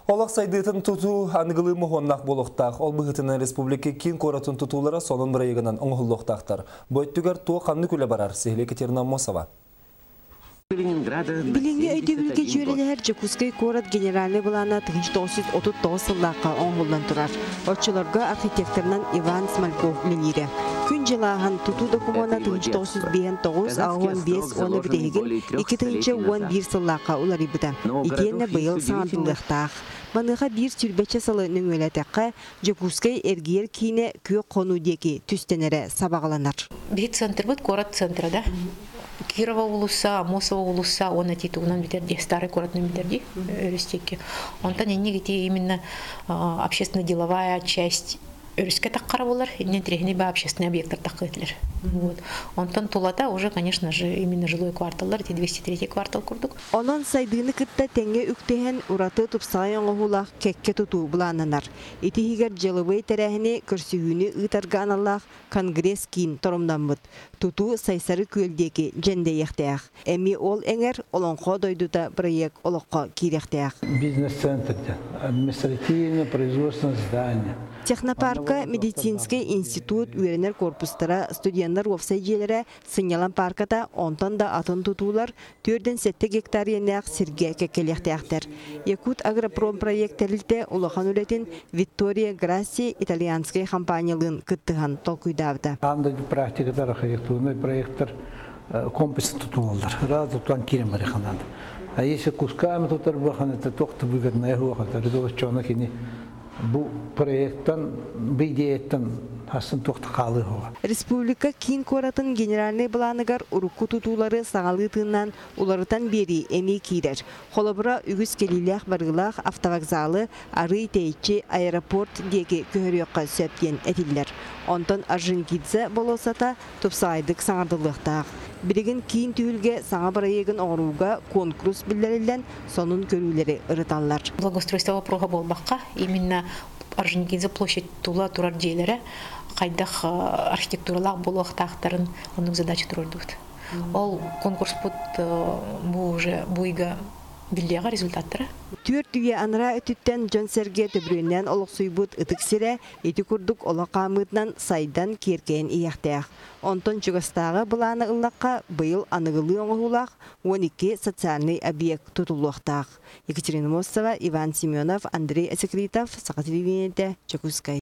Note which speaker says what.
Speaker 1: Олох сайдыытын тутуу аныгылыы моһуоннаах буолуохтаах. Ол быһыытынан республика киин куоратын тутуулара сонун бырайыагынан оҥоһуллуохтаахтар. Бу өттүгэр туох ханнык үлэ барар? Сиһилии Екатерина Аммосова.
Speaker 2: Билиҥҥи өйдөбүлгэ дьүөрэлэһэр Дьокуускай куорат генеральнай былаана 1939 сыллаахха оҥоһуллан турар. Оччолорго архитекторынан Иван Смольков үлэлиирэ. Күн-дьыл ааһан, тутуу докумуона 1959, 85 уонна бүтэһигин 2011 сыллаахха уларыйбыта. Итиэннэ быйыл саҥардыллыахтаах. Маныаха биир сүүрбэччэ сылы нөҥүөлээтэххэ, Дьокуускай эргийэр киинэ Күөх Хонуу диэки түстэнэрэ сабаҕаланар.
Speaker 3: Биһи центрбыт куорат центра да. Кирова уулусса, Амосова уулусса уонна титугунан бүтэр дии, старый куоратынан бүтэр дии, өрүс диэки. Онтон инник ити именно общественно-деловая часть өрүскэ таххара болар, иннен трехни ба общественный объекттар таххытылар. Вот. Онтон тулата уже, конечно же, именно жилой кварталлар, ити 203 квартал курдук.
Speaker 2: Онон сайдыыны кытта тэҥҥэ үктэһэн ураты тупсаҕай оҥоһуулаах кэккэ тутуу былааннанар. Ити иһигэр дьыалабыай тэрээһини көрсүһүүнү ыытарга аналлаах Конгресс киин торумнаммыт. Тутуу Сайсары күөл диэки дьэндэйиэхтээх. Эмиэ ол эҥэр Олоҥхо дойдута бырайыак олоххо киириэхтээх.
Speaker 4: Бизнес-центр диэн административно-производственное здание.
Speaker 2: Технопарка медицинскэй институт үөрэнэр корпустара, студеннар уопсай дьиэлэрэ, сынньалаҥ паарката, онтон да атын тутуулар 47 гектар иэннээх сиргэ кэккэлиэхтээхтэр. Якут Агропромпроект тэрилтэ улахан үлэтин Виктория Грасси итальянскай хампаанньалыын кыттыһан толкуйдаабыта.
Speaker 4: Аан дойду практикатар архитектурный проекттар комплексын тутулаллар. Раз тутан киирэн барыханан. А если кусками тутар буолхан, это туох да выгодная хуоха. Это кини бу проекттан, бу идеяттан астын туох да хаалыы суоҕа.
Speaker 2: Республика киин куоратын генеральнай былааныгар урукку тутуулары саҥалыы тыыннаан уларытан биэрии эмиэ киирэр. Холобура, үгүс кэлиилээх-барыылаах автовокзалы арыый тэйиччи аэропорт диэки көһөрүөххэ сөп диэн этиллэр. Онтон Орджоникидзе болуоссата тупсаҕайдык саҥардыллыахтаах. Билигин киин түһүлгэ саҥа бырайыагын оҥорууга куонкурус биллэриллэн, сонун көрүүлэри ырыталлар.
Speaker 3: Благоустройство вопроһа буолбакка, именно Орджоникидзе площадь тула турар дьиэлэрэ хайдах архитектуралаах буолуохтаахтарын оннук задача туруордубут. Ол конкурспут бу уже буйга биллиэҕэ результаттара.
Speaker 2: Түөрт үйэ анараа өттүттэн дьон-сэргэ төбүрүөннээн олохсуйбут ытык сирэ ити курдук олох хаамыытынан сайдан, киэркэйэн иһиэхтээх. Онтон чугастааҕы былааны ыллахха, быйыл аныгылыы оҥоһуулаах 12 социальнай объект тутуллуохтаах. Екатерина Мостова, Иван Семенов, Андрей Асекритов, Саха телевидениетэ, Дьокуускай.